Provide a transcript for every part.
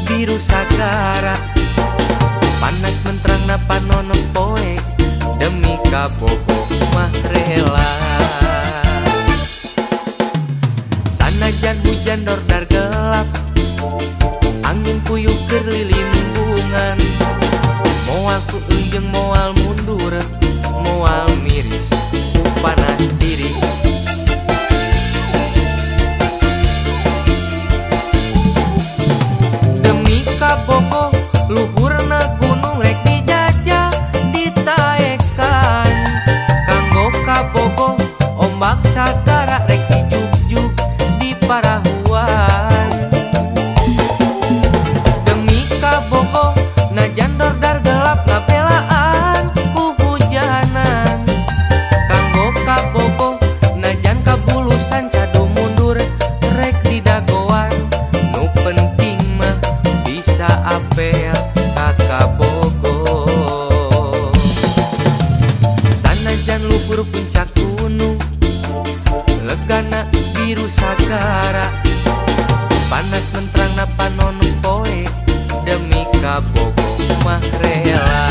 biru sagara. Panas menterangna panon poe demi kabogoh mah rela. Sanajan hujan dordar gelap, angin puyuh keur lilimbungan. Moal ku eunjeung moal mundur, moal miris ku panas tiris. Demi kabogoh luhurna gunung rek dijajah ditaekan. Kanggo kabogoh ombak sagara rek dijugjug di parahuan. Demi kabogoh najan dordar gelap ngabelaan ku hujanan. Kanggo kabogoh najan kabulusan cadu mundur rek didagoan. Nu penting mah bisa apel ka kabogoh. Sanajan luhur puncak gunung legana biru sagara. Panas menterangna panon poe demi kabogoh mah rela.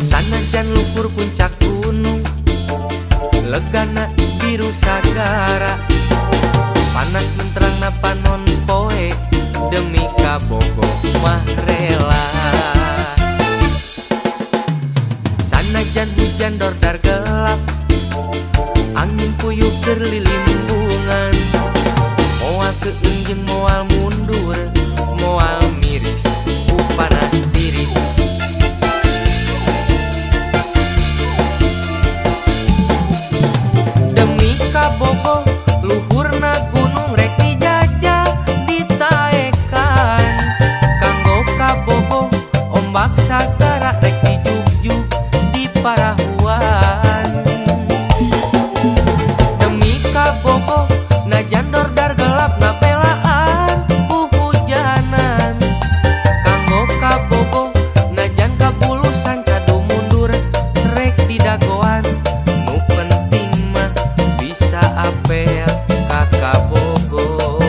Sanajan luhur puncak gunung legana biru sagara. Panas menterangna panon poe demi kabogoh mah rela. Sanajan hujan dordar gelap, angin puyuh keur lilimbungan. Moal keunjeung moal mundur, moal miris ku panas tiris. Demi kabogoh luhurna gunung rek dijajah ditaekan. Kanggo kabogoh ombak sagara rek dijugjug di parahuan. Demi kabogoh najan dordar gelap ngabelaan ku hujanan. Kanggo kabogoh najan kabulusan cadu mundur rek didagoan. Nu penting mah bisa apel ka kabogoh.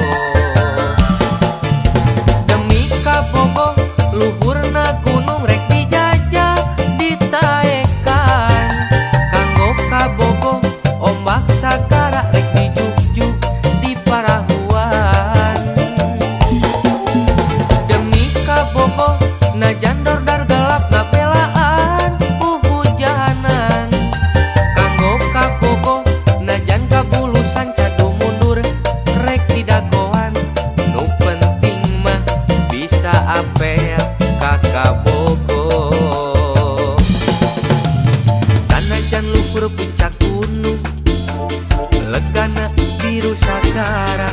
Demi kabogoh luhurna gunung rek dijajah ditaekan. Kanggo kabogoh ombak sagara rek dijugjug di parahuan. Demi kabogoh najan dordar gelap ngabelaan ku hujanan. Kanggo kabogoh najan kabulusan cadu mundur rek didagoan. Nu penting mah bisa apel ka kabogoh. Sanajan luhur puncak gunung legana biru sagara.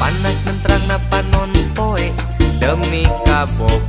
Panas menterangna panon poe demi kabogoh.